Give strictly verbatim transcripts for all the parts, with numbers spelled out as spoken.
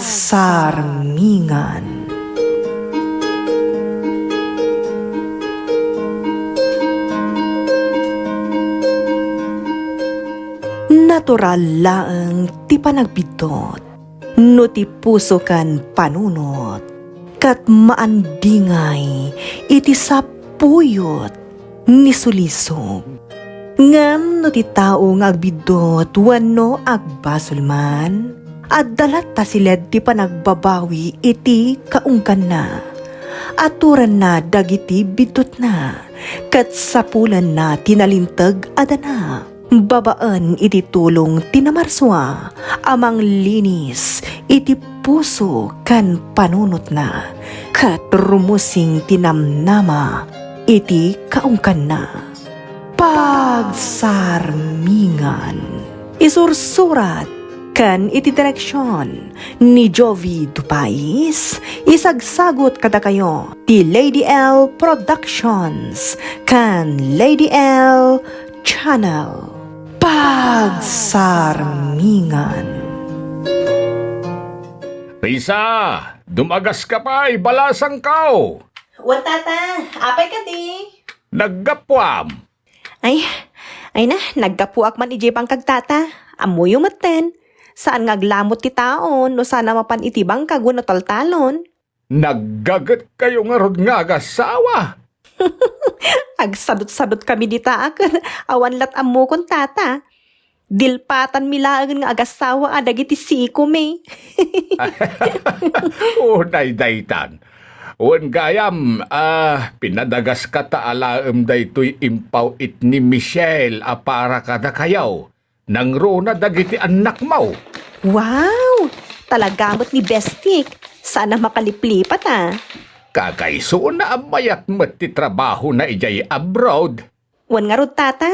Pagsarmingan. Natural laeng ti panagbiddut no ti puso ken panunot, ket maandingay iti sapuyot ni sulisog. Ngem no ti tao nga agbiddut wenno agbasol man, adda latta siled ti panagbabawi iti kaungganna. Aturanna dagiti biddutna, ket sapulanna ti nalinteg a dana. Babaen iti tulong ti namarsua a manglinis iti puso ken panunotna, ket rumusing ti namnama iti kaungganna. Pagsarmingan. Isursurat ken iti direksion ni Jovi Dupais, isagsagut kadakayo ti Lady L Productions ken Lady L Channel. Pagsarmingan. Risa, dumagaska pay, balasangko! Wen, tata, apay kadi? Naggapuam. Ay, ay na, naggapuak man idiay bangkag, tata. Ammoyo metten. Saan nga aglamut ti tao no sana mapan iti bangkag wenno taltalon. Naggagetkayo ngarud nga agassawa? Agsadutsadutkami dita a ket awan lat ammokon, tata. Dilpatanmi laengen nga agassawa a dagiti sikomi. Unay daytan. Wen gayam, ah, pinadagaskata alaem daytoy impaw-it ni Michelle a para kadakayo. Nangruna dagiti annakmo. Wow! Talaga met ni Bestik. Saan a makaliplipat, ah. Kakaisuna a mayat met ti trabahona idiay abroad. Wen ngarud, tata,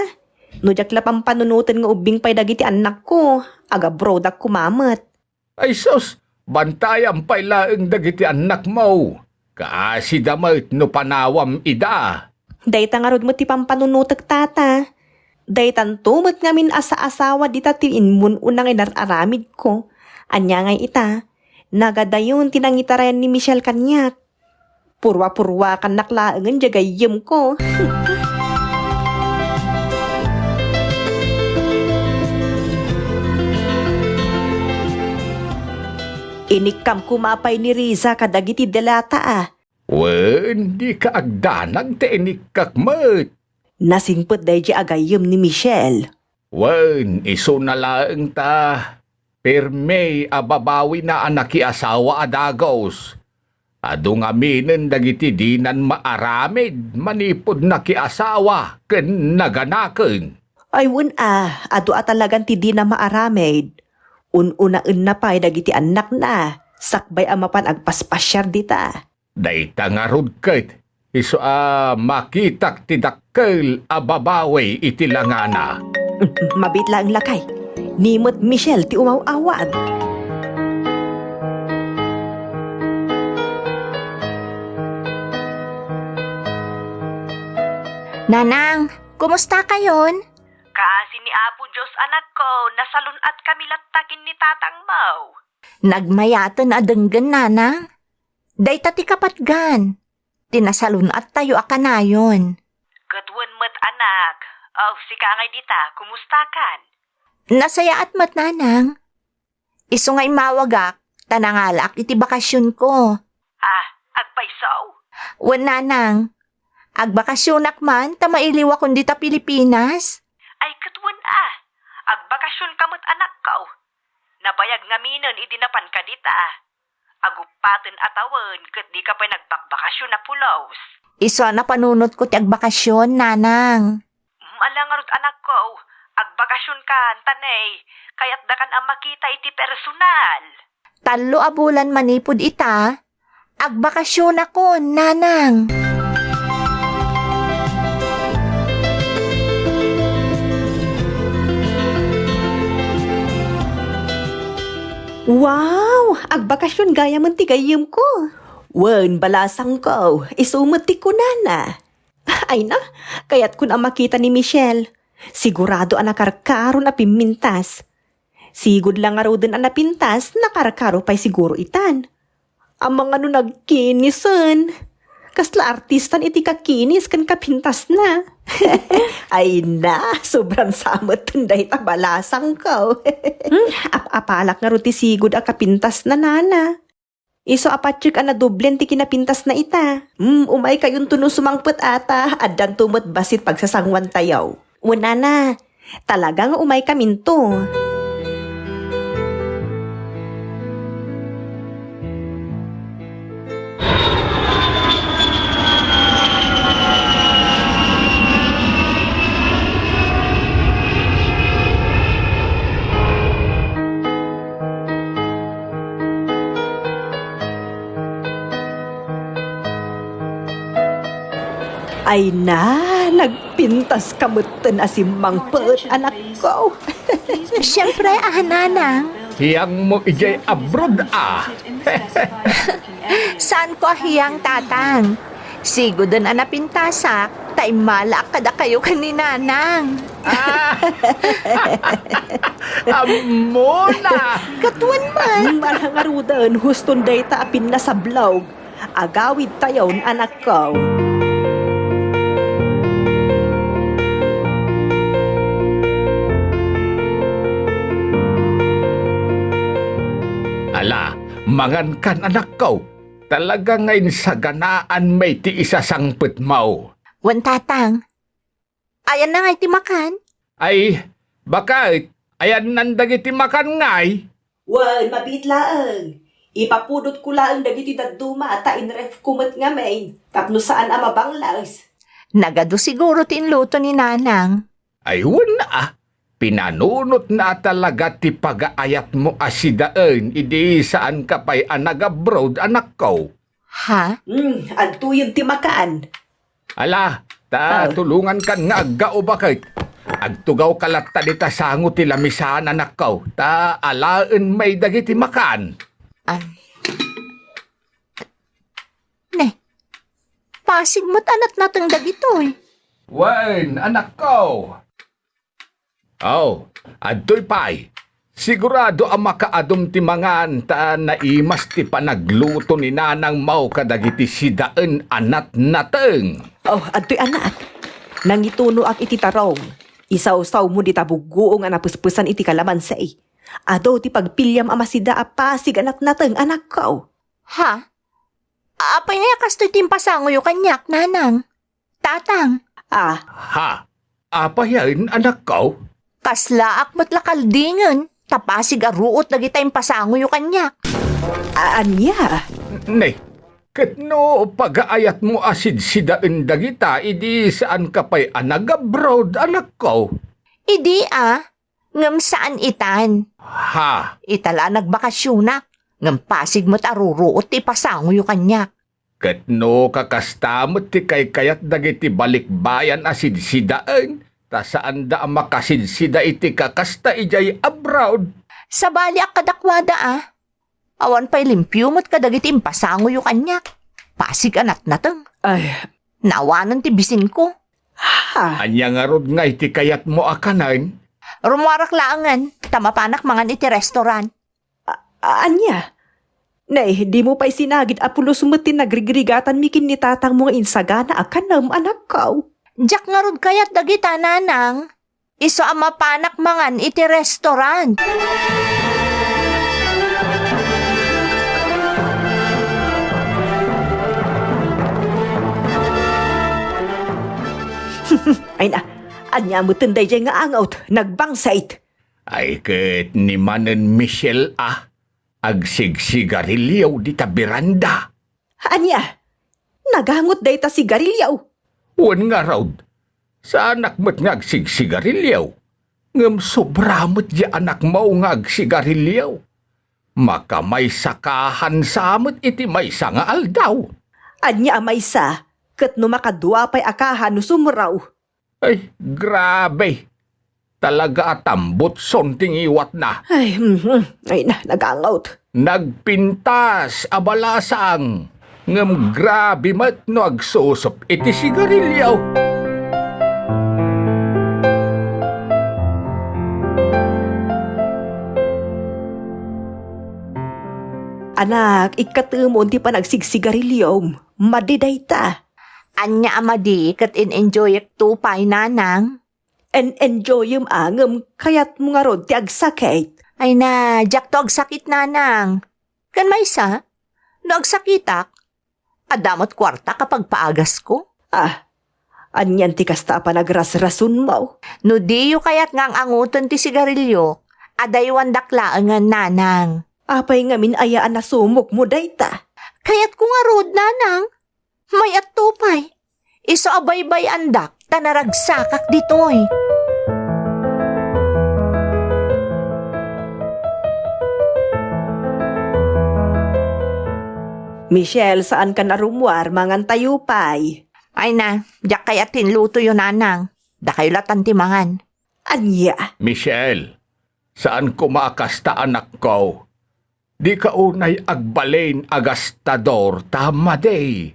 no diak la pampanunoten nga ubbing pay dagiti annakko, agabroadak koma met. Ay sus, bantayam pay laeng dagiti annakmo. Kaasida met no panawam ida. Dayta ngarud met ti pampanunotek, tata. Daytanto met ngamin a saasawa dita ti immun-una nga inar-aramidko. Ania ngay ita? Nagadayon ti nangitarayan ni Michelle kaniak. Purwa-purwakannak laengen diay gayyemko. Inikkam koma pay ni Riza kadagiti delata a. Wen, dika agdanag ta inikkak met. Nasingpet daydiay a gayyem ni Michelle. Wen, isuna laeng ta, permi a babawina a nakiasawa a dagus. Adu ngaminen dagiti dinan maaramid manipud nakiasawa ken naganaken. Ay wen a, adu a talagan ti dina maaramid. Un-unaenna pay dagiti annakna, sakbay a mapan agpaspasiar dita. Dayta ngarud ket isu a makitak ti dakkel a babawi iti langana. Mabiit laeng lakay. Ni met Michelle ti umaw-awad. Nanang, kumusta kayon? Kaasi ni Apo Dios, anakko, nasalun-atkami latta ken ni tatangmo. Nagmayaten a denggen, nanang. Dayta ti kapatgan ti nasalun-attayo a kanayon. Ket wen met, anak. O, sika ngay dita, kumustakan? Nasayaat met, nanang. Isu nga immawagak ta nangalaak iti bakasionko. Ah, agpayso? Wen, nanang. Agbakasionak man ta mailiwakon dita Pilipinas. Ay, ket wen a. Agbakasionka met, anakko. Nabayag ngaminen idi napanka dita. Aguppaten a tawen ket dika pay nagbakbakasio a pulos. Isu a napanunotko ti agbakasion, nanang. Mm, ala ngarud, anakko, agbakasionkan, ta ne, kayatdakan a makita iti personal. Tallo a bulan manipud ita, agbakasionakon, nanang. Wow! Agbakasion gayamen ti gayyemko. Wen, balasangko, isu met ti kunana. Ay na, kayatkon a makita ni Michelle. Sigurado a nakarkaron a pimmintas. Sigud la ngaruden a napintas, nakarkaro pay siguro itan. Amangan no nagkinisen. Kasla artistan iti kakinis ken kapintasna. Ay na, sobran sa met dayta balasangko. Hmm, ap-apalak ngarud ti sigud a kapintasna, nana. Isu a patiek a nadoblen ti kinapintasna ita. Hmm, umaykayonto no sumangpet ata, addanto met bassit pagsasanguantayo. Wen, nana, talaga nga umaykaminto. Ay na, nagpintaska metten a simmangpet, anakko. Siyempre, a, nanang. Hiyangmo idiay abroad, a. Saanko a hiyang, tatang. Siguden a napintasak, ta immalaak kadakayo ken ni nanang. Ah! Ammona! Ket wen met. Ngaruden, huston dayta a pinnasablog. Agawidtayon, anakko. Ala, mangankan, anakko. Talaga nga insaganaan met ti isasangpetmo. Wen, tatang. Ayanna ngay ti makan? Ay, baket, ayannan dagiti makan ngay? Wen, mabiit laeng. Ipapudotko laeng dagiti dadduma ta inrefko met ngamin tapno saan a mabangles. Nagadu siguro ti inluto ni nanang. Ay, wen a. Pinanunotna a talaga ti pagaayatmo a sidaen idi saanka pay a nag-abroad, anakko. Ha? Hmm, adtoyen ti makan. Ala, ta Ah. tulongankan nga aggao, baket. Agtugawka latta dita sango ti lamisaan, anakko, ta alaen met dagiti makan. Am. Ne, pasig met a natnateng dagitoy. Wen, anakko. Aw, adtoy pay. Sigurado a makaadum ti mangan ta naimas ti panagluto ni nanangmo kadagiti sidaen a natnateng. Oh, adtoy, anak. Nangitunoak iti tarong. Isawsawmo dita buggoong a napespesan iti kalamansi. Adu ti pagpiliam a masida a pasig a natnateng, anakko. Ha? Apay nga kastoy ti impasangoyo kaniak, nanang? Tatang. Ah. Ha? Apayen, anakko? Kaslaak met la kaldingen, ta pasig a ruot dagita impasangoyo kaniak. A-, ania? Ne, ket no pagaayatmo a sidsidaen dagita, idi saanka pay a nag-abroad, anakko? Idi a, ngem saan itan. Ha? Ita la a nagbakasionak, ngem pasig met a ruruot ti ipasangoyo kaniak. Ket no kakasta met ti kaykayat dagiti balikbayan a sidsidaen, ta saanda a makasidsida iti kakasta idiay abroad. Sabaliak kadakuada a. Awan pay limpio met kadagiti impasangoyo kaniak. Pasig a natnateng. Ay. Naawanen ti bisinko. Ha? Ania ngarud nga iti kayatmo a kanen? Rummuarak laengen, ta mapanak mangan iti restaurant. A-, ania? Nay, dimo pay sinagid a pulos met ti nagrigrigatanmi ken ni tatangmo nga insagana a kanem, anakko. Diak ngarud kayat dagita, nanang. Isu a mapanak mangan iti restaurant. Ay na, ania meten daydiay nga angot? Nagbangsit. Ay ket ni manen Michelle a, agsigsigarilio dita beranda. Ania? Nagangot dayta sigarilio? Wen ngarud, saanak met nga agsigsigarilio. Ngem sobra met diay anakmo nga agsigarilio. Makamaysakahansa met iti maysa nga aldaw. Ania a maysa, ket no makadua pay a kaha no sumraw? Ay, grabe! Talaga a tambutson ti ngiwatna. Ay, mhm. Ay na, nagangot. Nagpintas a balasang, ngem grabe met no agsusup iti sigarilio. Anak, ikkatemon ti panagsigsigariliom. Madi dayta. Ania a madi ket in-enjoyek to pay, nanang? En-enjoyem a ngem kayatmo ngarud ti agsakit. Ay na, diakto agsakit, nanang. Ken maysa, no agsakitak, adda met kuarta a pagpaagasko. Ah, anian ti kasta a panagrasrasonmo? No diyo kayat nga ang-angoten ti sigarilio, adaywandak laengen, nanang. Apay ngamin aya a nasumokmo dayta? Kayatko ngarud, nanang. May-atto pay. Isu a baybay-andak ta naragsakak ditoy. Michelle, saankan a rummuar, mangantayo pay. Ay na, diak kayat ti inlutoyo, nanang. Dakayo latan ti mangan. Ania? Michelle, saan koma a kasta, anakko. Dika unay agbalin a gastador ta madi.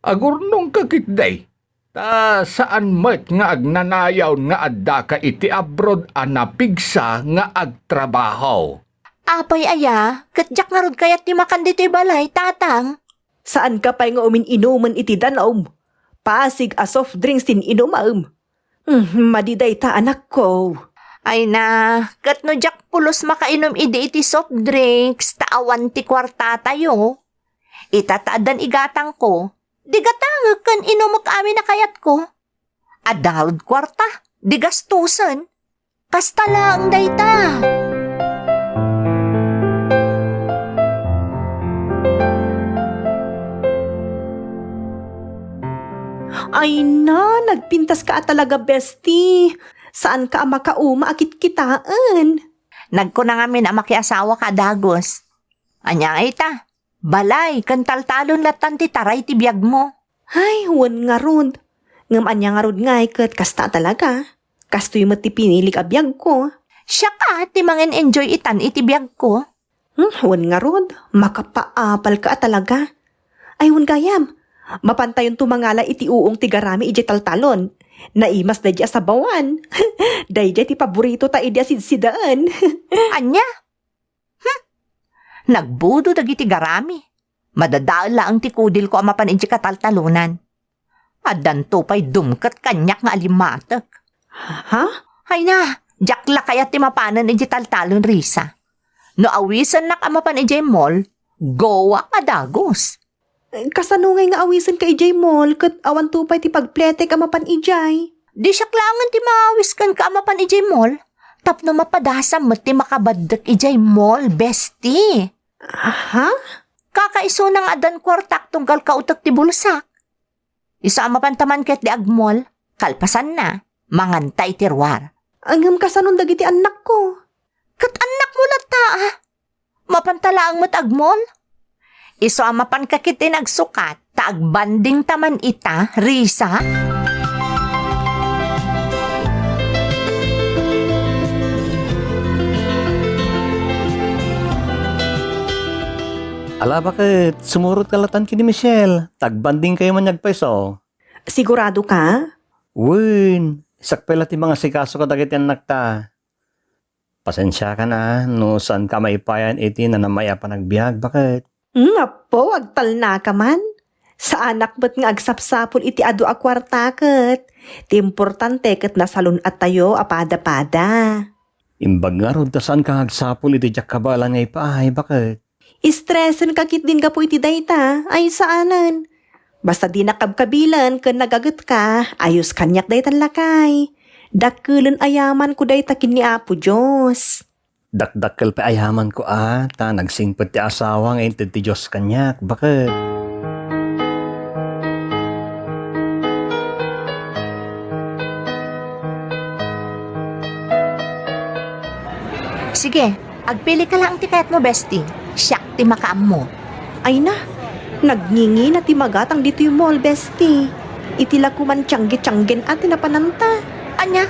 Agurnongka ketdi, ta saan met nga agnanayon nga addaka iti abroad a napigsa nga agtrabaho. Apay aya, ket diak ngarud kayat ti makan ditoy balay, tatang. Saanka pay nga umin-inumen iti danum? Pasig a soft drinks ti inumem. Hmm, madi dayta, anakko. Ay na, ket no diak pulos makainum idi iti soft drinks, ta awan ti kuartatayo. Ita ta addan igatangko, di gatangek ken inumek amin a kayatko. Adda ngarud kuarta, di gastusen. Kasta laeng dayta. Ay na, nagpintaska a talaga, bestie. Saanka a makauma a kitkitaen. Nagkuna ngamin a makiasawaka a dagus. Ania ngay ita? Balay ken taltalon latan ti taray ti biagmo. Ay, wen ngarud. Ngem ania ngarud ngay ket kasta a talaga. Kastoy met ti pinilik a biagko. Siak a ti mangen-enjoy itan iti biagko. Hmm, wen ngarud, makapaapalka a talaga. Ay, wen gayam, mapantayonto mangala iti uong ti garami idiay taltalon. Naimas daydiay a sabawan. Daydiay ti paborito ta idi a sidsidaen. Ania? Hmm. Nagbudo dagiti garami. Madadael laeng ti kudilko a mapan idiay kataltalonan. Addanto pay dumket kaniak nga alimatek. Ha? Ay na, diak la kayat ti mapanen idiay taltalon, Risa. No awisennak a mapan idiay mall, goak a dagus. Kasano ngay nga awisenka idiay mall ket awanto pay ti pagpletek a mapan idiay? Di siak laengen ti maawis kenka a mapan idiay mall. Tapno mapadasam met ti makabaddek idiay mall, bestie. Aha? Kakaisuna nga addan kuartak tunggal kautek ti bulsak. Isu a mapanta man ket di agmall, kalpasanna, manganta iti ruar. Ngem kasanon dagiti annakko? Ket annakmo latta, a? Mapanta laeng met agmall? Isu a mapanka ketdin agsukat, ta agbandingta man ita, Risa? Ala, baket, sumurotka latan ken ni Michelle, ta agbandingkayo man ni agpayso. Sigurado ka? Wen, siak pay la ti mangasikaso kadagiti annakta. Pasensiakan a no saanka maipayan iti nanamay a panagbiag, baket. Hmm, apo, agtalnaka man. Saanak met nga agsapsapul iti adu a kuarta ket. Ti importante ket nasalun-attayo a pada-pada. Imbag ngarud ta saanka nga agsapul iti diak kabaelan nga ipaay, baket. Istresenka ketdin gapu iti dayta, ay saanen. Basta dinak kabkabilen ken nagagetka, ayos kaniak daytan lakay. Dakkelen a yamanko dayta ken ni Apo Dios. Dakdakkel pay a yamanko a, ta nagsingpet ti asawa nga inted ti Dios kaniak, baket. Sige, agpilika laeng ti kayatmo, bestie. Siak ti makaammo. Ay na, nagngingina ti magatang ditoy mall, bestie. Iti la koman tiangge-tianggen a ti napananta. Ania?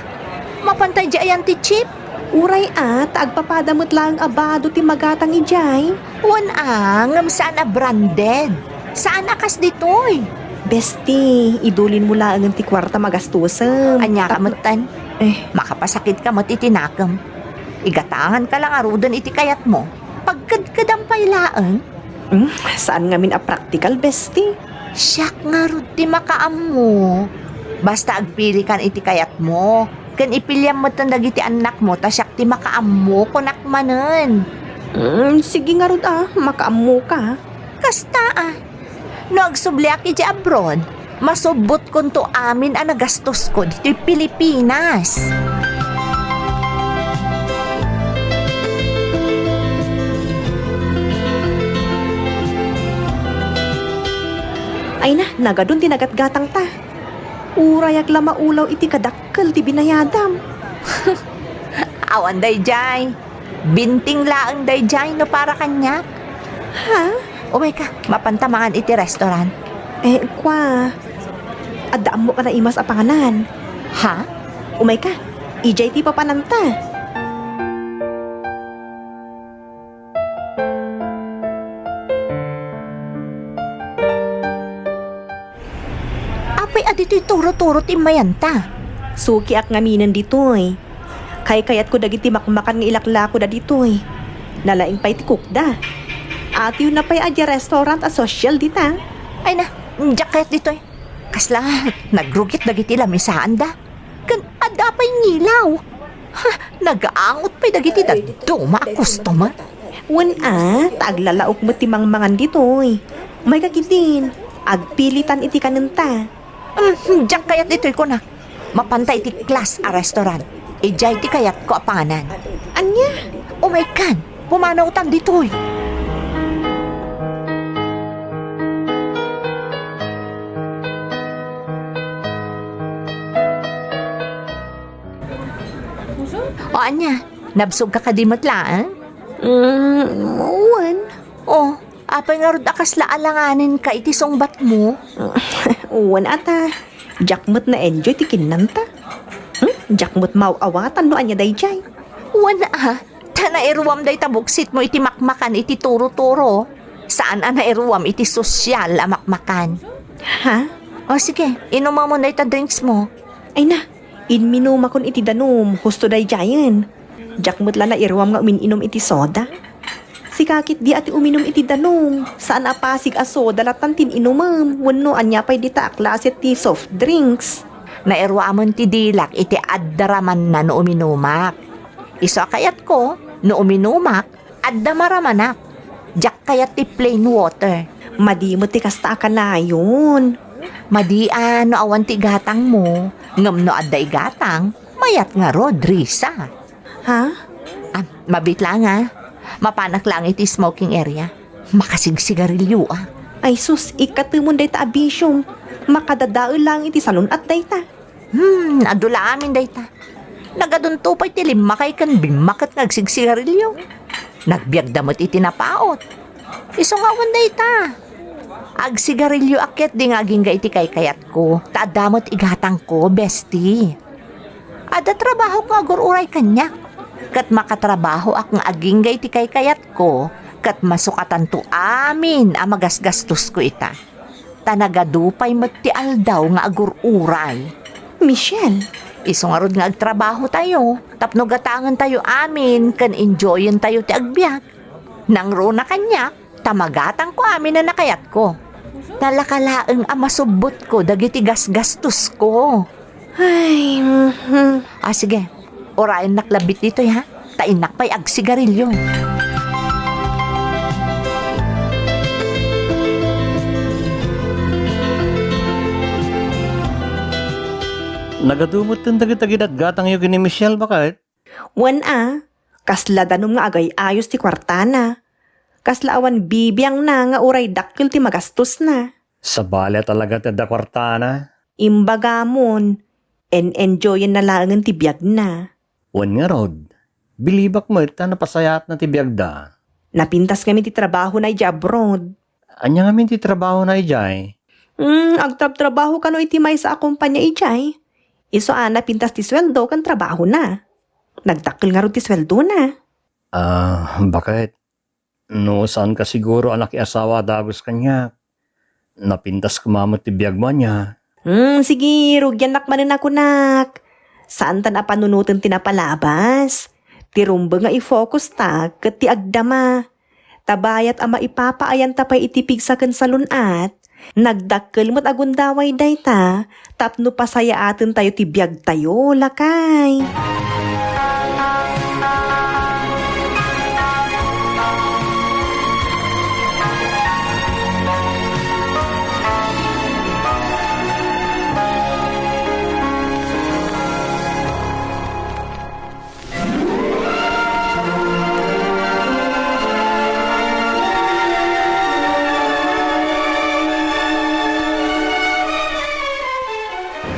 Mapanta idiay ayan ti cheap? Uray a, ta agpapada met laeng a bado ti magatang idiay. Wen a, ngem saan a branded. Saan a kas ditoy. Bestie, idulinmo laengen ti kuarta magastusem. Ania ka metten? Eh. Makapasakitka met iti nakem. Igatanganka la ngaruden iti kayatmo. Pagkedkedam pay laeng. Hmm, saan ngamin a praktikal, besti? Siak ngarud ti makaammo. Basta agpilikan iti kayatmo, ken ipiliam metten dagiti annakmo ta siak ti makaammo, kunak manen. Hmm, sige ngarud a, makaammoka. Kasta a. No agsubliak iti abroad, masubbotkonto amin a nagastosko ditoy Pilipinas. Ay na, nagadun ti nagatgatangta. Urayak la maulaw iti kadakkel ti binayadam. Awan daydiay. Binting laeng daydiay no para kaniak. Ha? Umayka, mapanta mangan iti restaurant. Eh, kua, adda ammok a naimas a panganan. Ha? Umayka, idiay ti papananta. Apay a ditoy turo-turo ti immayanta? Sukiak ngaminen ditoy. Kaykayatko dagiti makmakan nga ilaklakoda ditoy. Nalaing pay ti cookda. Atiyona pay a dia restaurant a social dita. Ay na, diak kayat ditoy. Kasla, nagrugit dagiti lamisaanda. Ken adda pay ngilaw. Ha, nagaangot pay dagiti dadduma a customer. Wen a, ta aglalaok met ti mangmangan ditoy. Umayka ketdin, agpilitan iti kanenta. Hmm, diak kayat ditoy, kunak. Mapanta iti class a restaurant. Idiay ti kayatko a panganan. Ania? Umaykan, pumanawtan ditoy. O ania, nabsogka kadi met laeng? Mm, wen. O, apay ngarud a kasla alanganenka iti sungbatmo? Wen ata, diak met na-enjoy ti kinnanta. Hmm? Diak met maaw-awatan no ania daydiay. Wen a, ta nairuam dayta buksitmo iti makmakan iti turo-turo. Saan a nairuam iti sosyal a makmakan. Ha? O sige, inumamon dayta drinksmo. Ay na, inminumakon iti danum, husto daydiayen. Diak met la nairuam nga umin-inum iti soda. Sika ketdi a ti uminum iti danum, saan a pasig a soda lattan ti inumem, wenno ania pay dita a klase ti soft drinks. Nairuamen ti dilak iti adda ramanna no uminumak. Isu a kayatko, no uminumak, adda maramanak. Diak kayat ti plain water. Madi met ti kasta a kanayon. Madi a no awan ti igatangmo, ngem no adda igatang, mayat ngarud, Risa. Ha? Ah, mabiit laeng a. Mapanak laeng iti smoking area. Makasigsigarilio a. Ay sus, ikkatemon dayta a bisiom. Makadadael laeng iti salun-at dayta. Hmm, adu la amin dayta. Nagadunto pay ti limmakayo ken bimmaket nga agsigsigarilio. Nagbiagda met iti napaut. Isu nga awan dayta. Agsigarilioak ketdi nga agingga iti kaykayatko, ta adda met igatangko, bestie. Adda trabahok nga agur-uray kaniak, ket makatrabahoak nga agingga iti kaykayatko, ket masukatanto amin a magasgastosko ita. Ta nagadu pay met ti aldaw nga agur-uray. Michelle. Isu ngarud nga agtrabahotayo tapno gatangentayo amin ken enjoyentayo ti agbiag. Nangruna kaniak ta magatangko amin a nakayatko. Talaka laeng a masubbotko dagiti gasgastosko. Ay, mhm. Ah, sige. Urayennak labbit ditoy, ha? Ta innak pay agsigarilio. Nagadu metten dagiti ginatgatangyo ken ni Michelle, baket? Wen a, kasla danum nga agay-ayos ti kuartana. Kasla awan bibiangna nga uray dakkel ti magastosna. Sabali a talaga ti adda kuartana. Imbagamon, en-enjoyenna laengen ti biagna. Wen ngarud, bilibak met ta napasayaatna ti biagda. Napintas ngamin ti trabahona idiay abroad. Ania ngamin ti trabahona idiay? Hmm, agtrabtrabaho kano iti maysa a kompania idiay. Isu a napintas ti sueldo ken trabahona. Nagdakkel ngarud ti sueldona. Ah, baket? No, saanka siguro a nakiasawa a dagus kaniak. Napintas koma met ti biagmo ania? Hmm, sige, rugiannak manen a kunak. Saantan a panunoten ti napalabas. Ti rumbeng nga i-focus ta ket ti agdama. Ta bayat a maipapaayanta pay iti pigsa ken salun-at, nagdakkel met a gundaway dayta tapno pasayaatentayo ti biagtayo, lakay.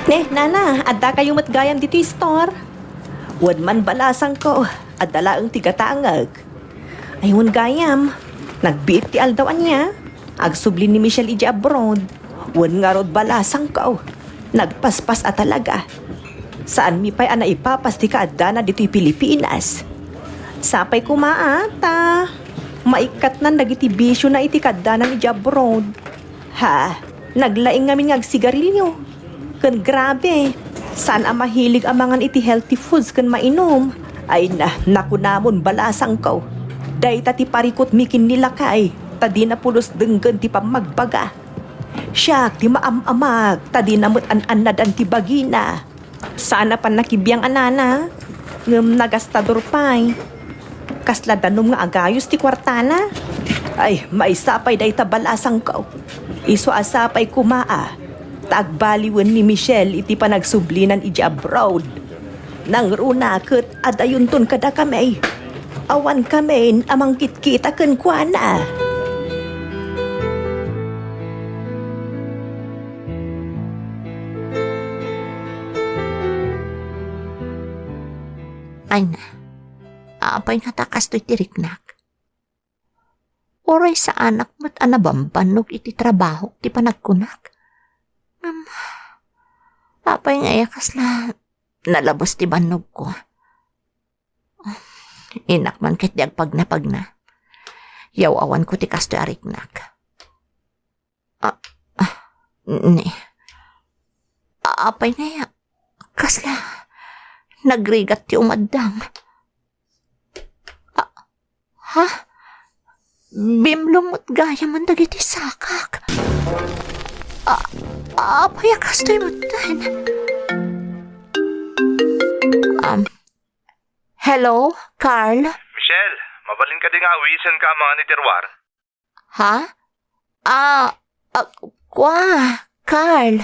Ne, nana, adda kayo met gayam ditoy store? Wen man balasangko, adda laeng ti gatangek. Ay, wen gayam, nagbiit ti aldaw ania, agsubli ni Michelle idiay abroad. Wen ngarud balasangko, nagpaspas a talaga. Saanmi pay a naipapas ti kaaddana ditoy Pilipinas. Sapay koma a, ta maikkatnan dagiti bisiona iti kaaddana idiay abroad. Ha, naglaing ngamin nga agsigarilio. Ken grabe, saan a mahilig a mangan iti healthy foods ken mainum. Ay na, nakunamon balasangko. Dayta ti parikutmi ken ni lakay, ta dina pulos denggen ti pammagbaga. Siak ti maam-amak, ta dina met an-annadan ti bagina. Saan a pannakibiang a nana, ngem nagastador pay. Kasla danum nga agayos ti kuartana. Ay, maysa pay dayta balasangko. Isu a sapay koma a, ta agbaliwen ni Michelle iti panagsublinan idiay abroad. Nangruna ket adayonton kadakami. Awankamin a mangkitkita kenkuana. Ay na, apay ngata kastoy ti riknak? Uray saanak met a nabambannog iti trabahok ti panagkunak. Ngem, apay nga iya kasla nalabes ti bannogko? Innak man ket di agpagnapagna. Yaw-awanko ti kastoy a riknak. Ah, ah, ni. Apay ngay, kasla nagrigat ti umaddang. Ah, ha? Bimlong met gayam dagiti sakak. Ah, apay a kastoy metten? Um, hello, Carl? Michelle, mabalin kadi nga awisenka a mangan iti ruar? Ha? Ah, ah, kua, Carl.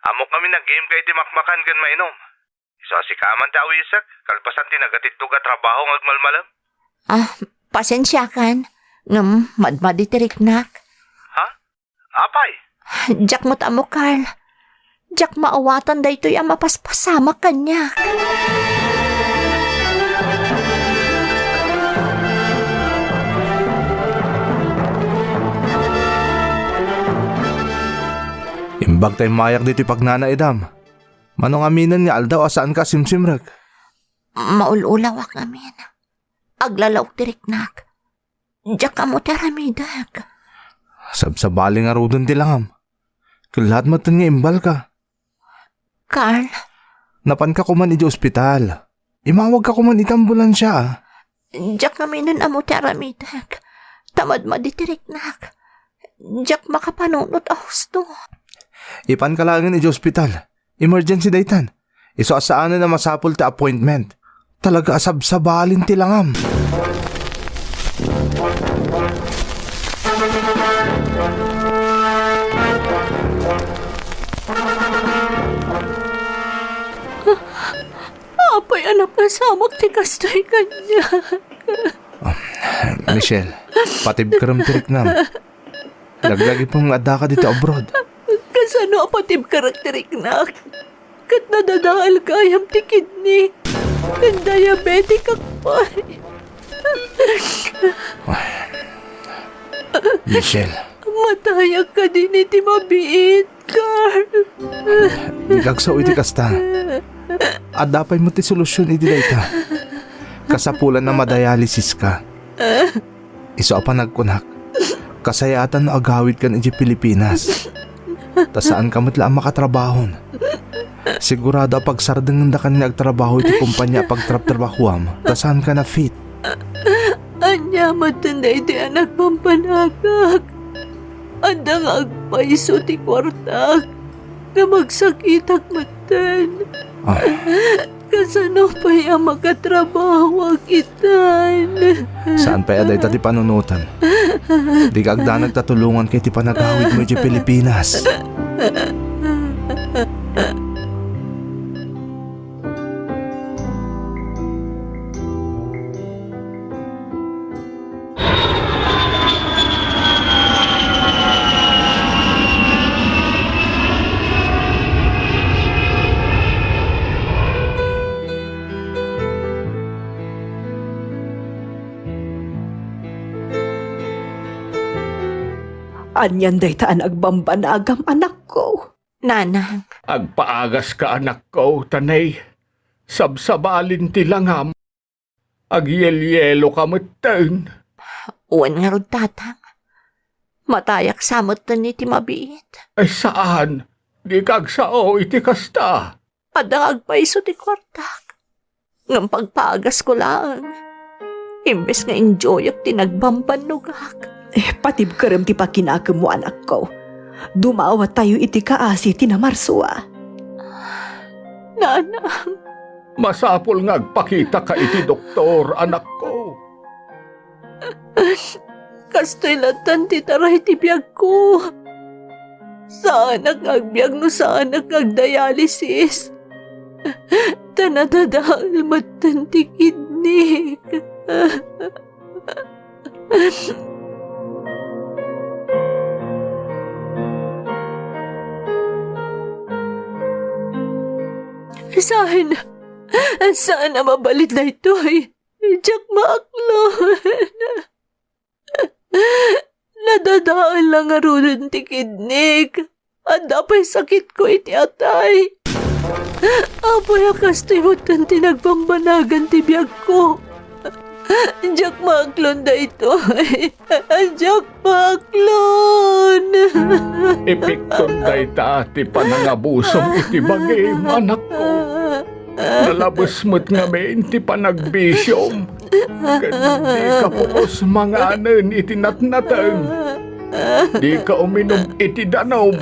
Ammok ngamin a game ka iti makmakan ken mainum. Isu a sika man ti awisek, kalpasan ti nagatiddog a trabaho nga agmalmalem. Ah, pasensiakan, ngem madmadi ti riknak. Ha? Apay? Diak met ammo, Carl. Diak maawatan daytoy a mapaspasamak kaniak. Imbag ta immayak ditoy pagnanaedam. Mano ngaminen nga aldaw a saanka a simsimrek? Maul-ulawak ngamin. Aglalaok ti riknak. Diak ammo ti aramidek. Sabsabali ngaruden ti langam. Kellaat metten nga imbalka. Carl? Napanka koman idiay ospital. Imawagka koman iti ambulansia, a. Diak ngaminen ammo ti aramidek. Ta madmadi ti riknak. Diak makapanunot a husto. Ipanka laengen idiay ospital. Emergency daytan. Isu a saanen a masapul ti appointment. Talaga a sabsabalin ti langam. Apay a napasamak ti kastoy kaniak? Ah, Michelle, patibkerem ti riknam. Laglagipem nga addaka ditoy abroad. Kasano a patibkerek ti riknak? Ket nadadael gayam ti kidney. Ken diabetic ak pay. Michelle. Matayak kadin iti mabiit, Carl. Di kagsaw iti kasta. Adda pay met ti solusyon iti dayta. Kasapulan a madialysis ka. Isu a panagkunak, kasayaatan no agawidkan idiay Pilipinas. Ta saanka met la a makatrabahon. Sigurado a pagsardengendakan nga agtrabaho iti kompania a pagtrabtrabahoam, ta saanka na fit. Ania metten daytoy a nagbambanagak? Adda nga agpayso ti kuartak, nga magsakitak metten. Ah. Kasano pay a makatrabahoak itan? Saan pay a dayta ti panunotem? Dika agdanag ta tulonganka iti panagawidmo idiay Pilipinas. Anian dayta a nagbambanagam, anakko? Nanang. Agpaagaska, anakko, ta nay, sabsabalin ti langam. Agyelyeloka metten. Wen ngarud, Tatang. Matayak sa metten iti mabiit. Ay, saan. Dika agsao iti kasta. Adda nga agpayso ti kuartak. Ngem pagpaagasko laeng. Imbes nga enjoyak ti nagbambannogak. Eh, patibkerem ti pakinakemmo, anakko. Dumawatayo iti kaasi ti namarsua. Nanang. Masapul nga agpakitaka iti doktor, anakko. Kastoy lattan ti taray ti biagko. Saanak nga agbiag no saanak nga agdialysis. Ta nadadael metten ti kidnik. Saan, saan a mabalin daytoy. Diak maaklon. Nadadael la ngaruden ti kidnik. Adda pay sakitko iti atay. Apay a kastoy metten ti nagbambanagan ti biagko. Diak maaklon daytoy. Diak maaklon. Ipikton dayta ti panangabusom iti bagim, anakko. Nalabes met ngamin ti panagbisiom. Ket dika pulos manganen iti natnateng. Dika uminum iti danum.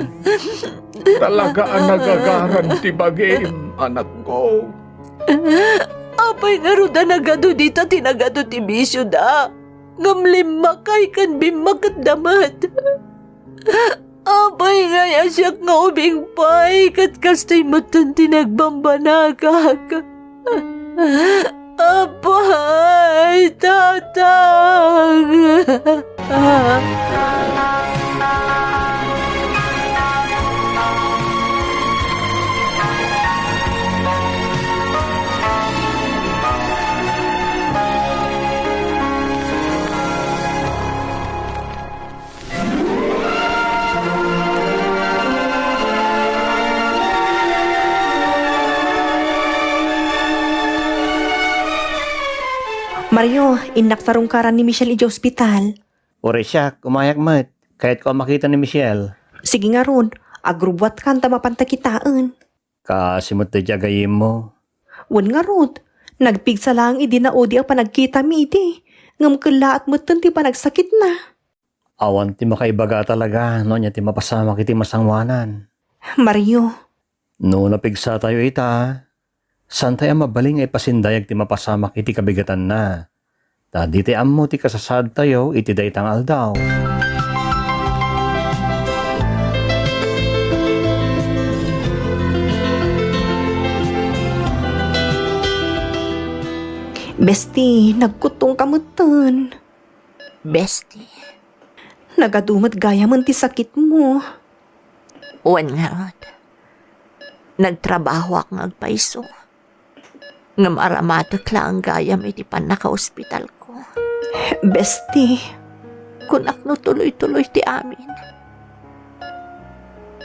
Talaga a nagagaran ti bagim, anakko. Apay ngarud a nagadu dita ti nagadu ti bisioda? Ngem limmakay ken bimmaketda met. Apay ngay a siak nga ubing pay ket kastoy metten ti nagbambanagak? Apay, Tatang! Mario, innak tarungkaran ni Michelle idiay ospital. Uray siak, umayak met. Kayatko a makita ni Michelle. Sige ngarud, agrubbuatkan ta mapanta kitaen. Kaasi met daydiay agayemmo. Wen ngarud, nagpigsa laeng idi naudi a panagkitami idi, ngem kellaat metten ti panagsakitna. Awan ti makaibaga talaga no ania ti mapasamak iti masangoanan. Mario. No napigsatayo ita, saantay a mabalin nga ipasindayag ti mapasamak iti kabigatanna. Ta ditay ammo ti kasasaadtayo iti dayta nga aldaw. Besti, nagkuttongka metten. Besti. Nagadu met gayamen ti sakitmo. Wen ngarud, nagtrabahoak nga agpayso. Ngem aramatek laeng gayam iti pannakaospitalko. Besti. Kunak no tuloy-tuloy ti amin.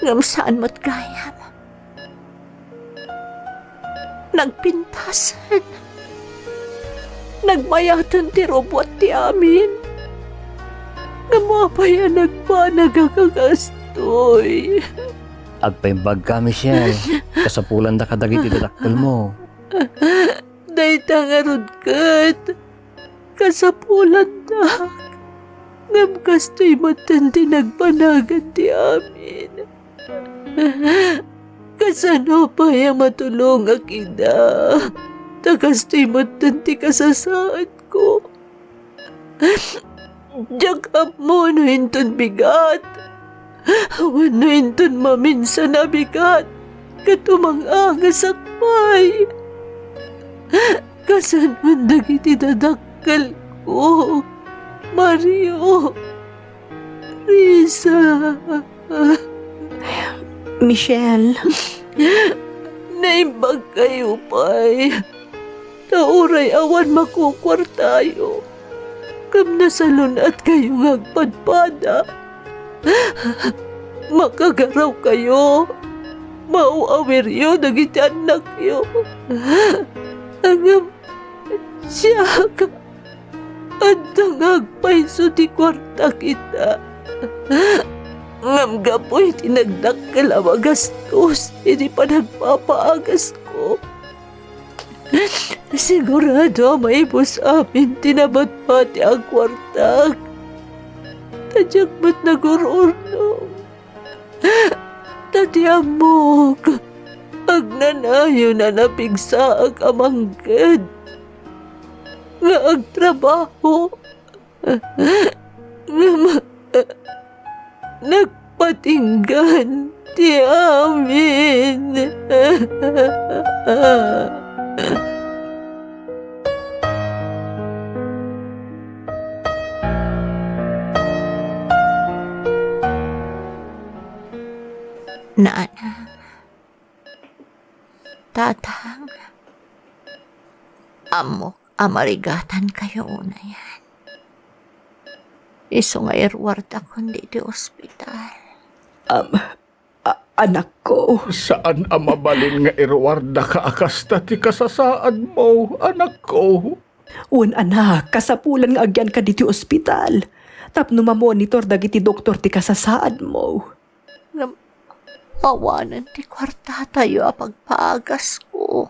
Ngem saan met gayam. Nagpintasen. Nagmayaten ti rubbuat ti amin. Ngem apay a nagbanagak a kastoy? Agpaimbagka, Michelle. Kasapulanda kadagiti dadakkelmo. Dayta ngarud ket kasapulandak. Ngem kastoy metten ti nagbanagan ti amin. Kasano pay a matulongak ida? Ta kastoy metten ti kasasaadko. Diak ammo no inton bigat, wenno inton maminsan a bigat, ket umang-angasak pay. Kasanoan dagiti dadakkelko, Mario, Risa. Michelle. Naimbag kayo pay. Ta uray awan makukuartayo, ngem nasalun-at kayo nga agpadpada. Makagaraw kayo, mauawiryo dagiti annakyo. Ngem siak, adda nga agpayso ti kuartak ita. Ngem gapu iti nagdakkel a magastos iti panagpapaagasko, sigurado a maibus amin ti nabatbati a kuartak. Ta diak met nagur-urnong. Ta ti ammok, agnanayon a napigsaak a mangged nga agtrabaho. Ngem nagpatinggan ti amin. Nana, Tatang, ammok a marigatan kayo unayan. Isu nga iruardakon ditoy ospital. Am, a-, anakko. Saan a mabalin nga iruardaka a kasta ti kasasaadmo, anakko. Wen, anak, kasapulan nga agyanka ditoy ospital tapno mamonitor dagiti doktor ti kasasaadmo. Ngem awanen ti kuartatayo a pagpaagasko.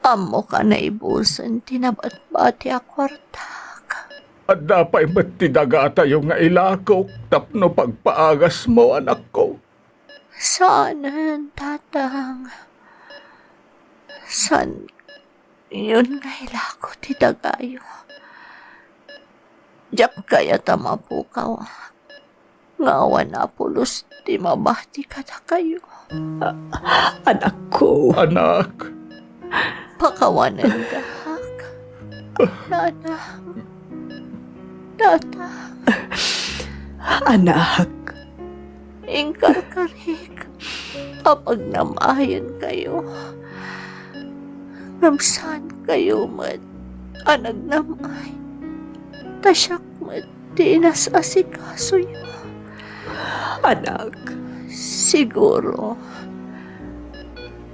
Ammok a naibusen ti nabatbati a kuartak. Adda pay met ti dagatayo nga ilakok tapno pagpaagasmo, anakko. Saanen, Tatang. Saan yon nga ilako ti dagayo. Diak kayat a mapukawak nga awan a pulos ti mabati kadakayo. A-, anakko. Anak. Pakawanendak. Nanang. Tatang. Anak. Inkarkarik a pagnam-ayenkayo. Ngem saankayo met a nagnam-ay, ta siak met ti inas-asikasoyo. Anak. Siguro,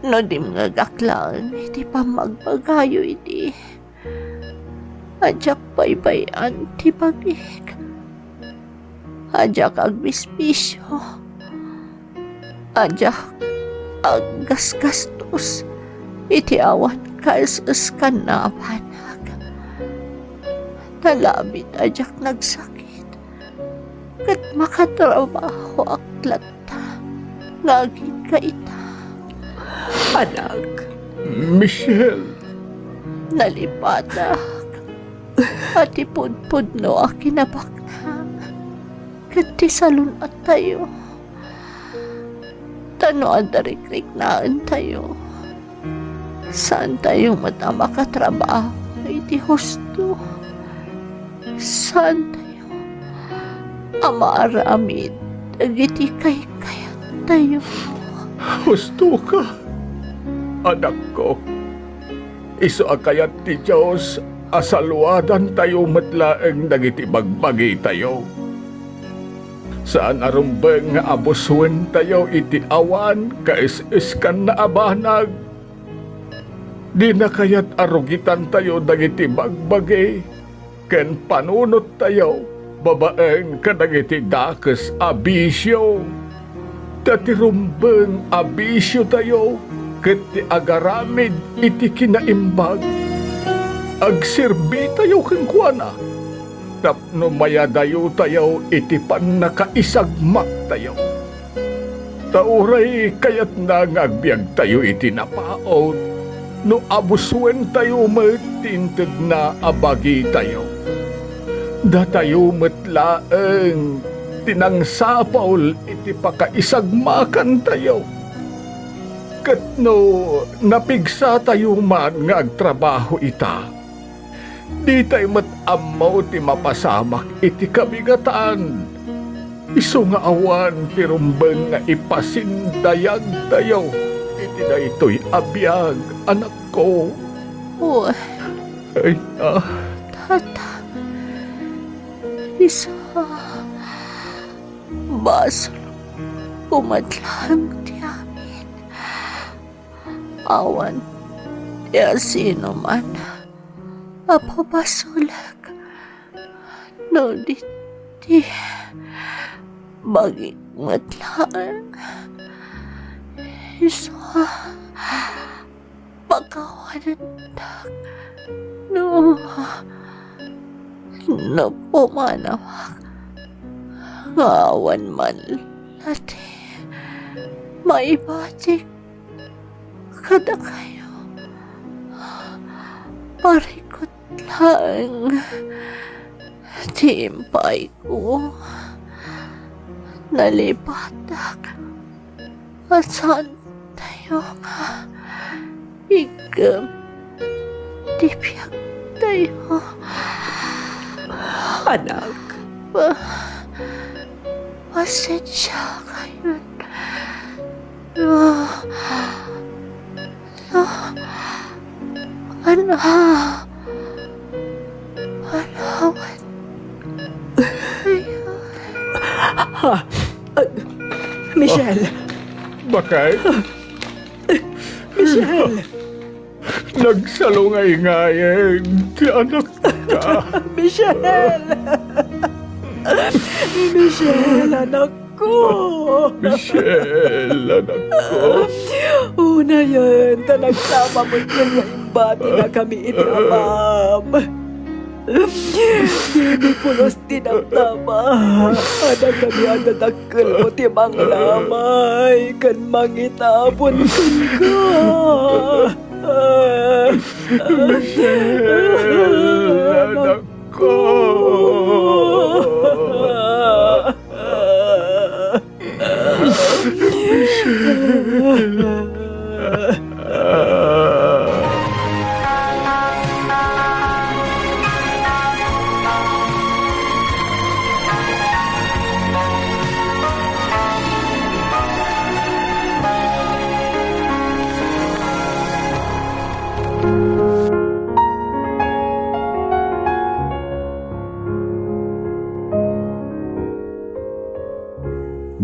no dimngegak laeng iti pammagbagayo idi, a diak baybay-an ti bagik, a diak agbisbisio, a diak aggasgastos iti awan kaes-eskanna a banag. Nalabit a diak nagsakit, ket makatrabahoak latta nga agingga ita. Anak. Michelle. Nalipatak a ti pudpudno a kinabaknang ket ti salun-attayo. Ta no adda rikriknaentayo, saantayo met a makatrabaho iti husto. Saantayo a maaramid dagiti kaykayattayo. Hustoka, anakko. Isu a kayat ti Dios a saluadantayo met laeng dagiti bagbagitayo. Saan a rumbeng nga abusuentayo iti awan kaes-eskanna a banag. Dina kayat a rugitantayo dagiti bagbagi ken panunottayo babaen kadagiti dakes a bisio. Ta ti rumbeng a bisiotayo ket ti agaramid iti kinaimbag. agserbitayo kenkuana tapno mayadayotayo iti pannakaisagmaktayo. Ta uray kayatna nga agbiagtayo iti napaut no abusuentayo met ti intedna a bagitayo, datayo met laeng ti nangsapul iti pakaisagmakantayo. Ket no napigsatayo man nga agtrabaho ita, ditay met ammo ti mapasamak iti kabigatan, isu nga awan ti rumbeng nga ipasindayagtayo iti daytoy a biag, anakko. Wen, Ay, ah. Tata, isu, basol ko met laeng ti amin. Awan ti asinoman a pabasolek no di ti bagik met laeng. Isu a pakawanendak no, no pumanawak nga awan man la ti maibatik kadakayo. Parikut laeng ti impayko. Nalipatak a saantayo nga igem ti biagtayo. Anak. Pa-, pasensiakayon. No, no, ano, ano, Ha? Ah, Michelle! Bakit? Michelle! Nagsalungayngayen ti anakta. Michelle! Michelle, anakko! Michelle, anakko. Unayen, ta nagsapa met nga imbatinakami iti amam. Dimi pulos ti damdama. Adda kami a dadakkelmo ti manglamay ken mangitapon kenka. Michelle, anakko.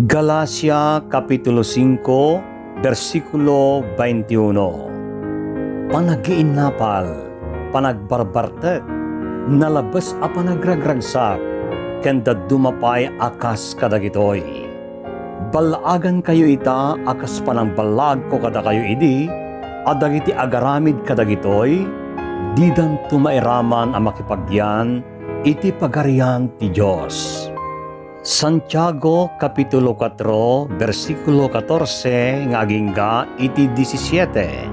Galacia, Kapitulo singko, bersikulo twenty-uno. Panagiinnapal, panagbarbartek, nalabes a panagragragsak, ken dadduma pay a kas kadagitoy. Ballaagankayo ita a kas panangballaagko kadakayo idi a dagiti agaramid kadagitoy, didanto mairaman a makipagyan iti Pagarian ti Dios. Santiago, Kapitulo kuatro, bersikulo katorse nga agingga iti disisiete.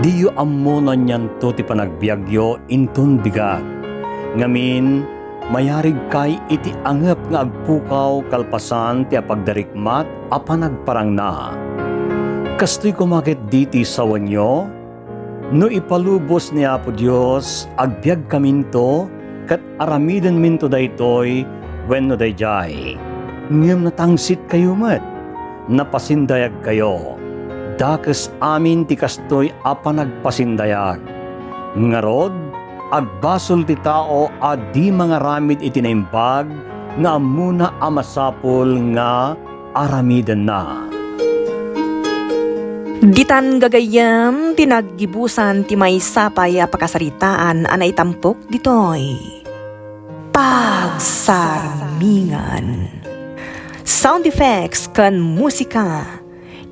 Diyo ammo no anianto ti panagbiagyo inton bigat. Ngamin, mayarigkay iti angep nga agpukaw kalpasan ti apagdarikmat a panagparangna. Kastoy koma ketdi ti sawenyo? No ipalubos ni Apo Dios, agbiagkaminto ket aramidenminto daytoy wenno daydiay. Ngem natangsitkayo met, napasindayagkayo. Dakes amin ti kastoy a panagpasindayag. Ngarud, agbasol ti tao a di mangaramid iti naimbag nga ammona a masapul nga aramidenna. Ditan gagayyem ti naggibusan ti maysa pay a pakasaritaan a naitampok ditoy Pagsarmingan. Sound effects ken musika,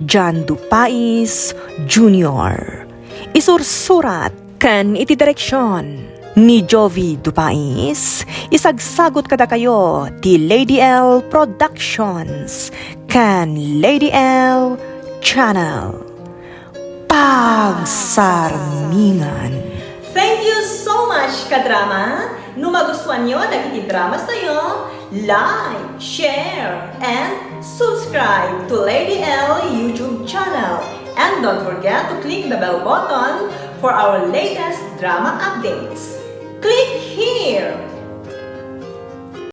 John Dupais Junior. Isursurat, Ken iti direksion ni Jovi Dupais, isagsagot kadakayo ti Lady L Productions ken Lady L Channel. Pagsarmingan. Thank you so much, kadrama! No magustuanyo dagiti dramas tayo, like, share, and subscribe to Lady L YouTube channel. And don't forget to click the bell button for our latest drama updates. Click here!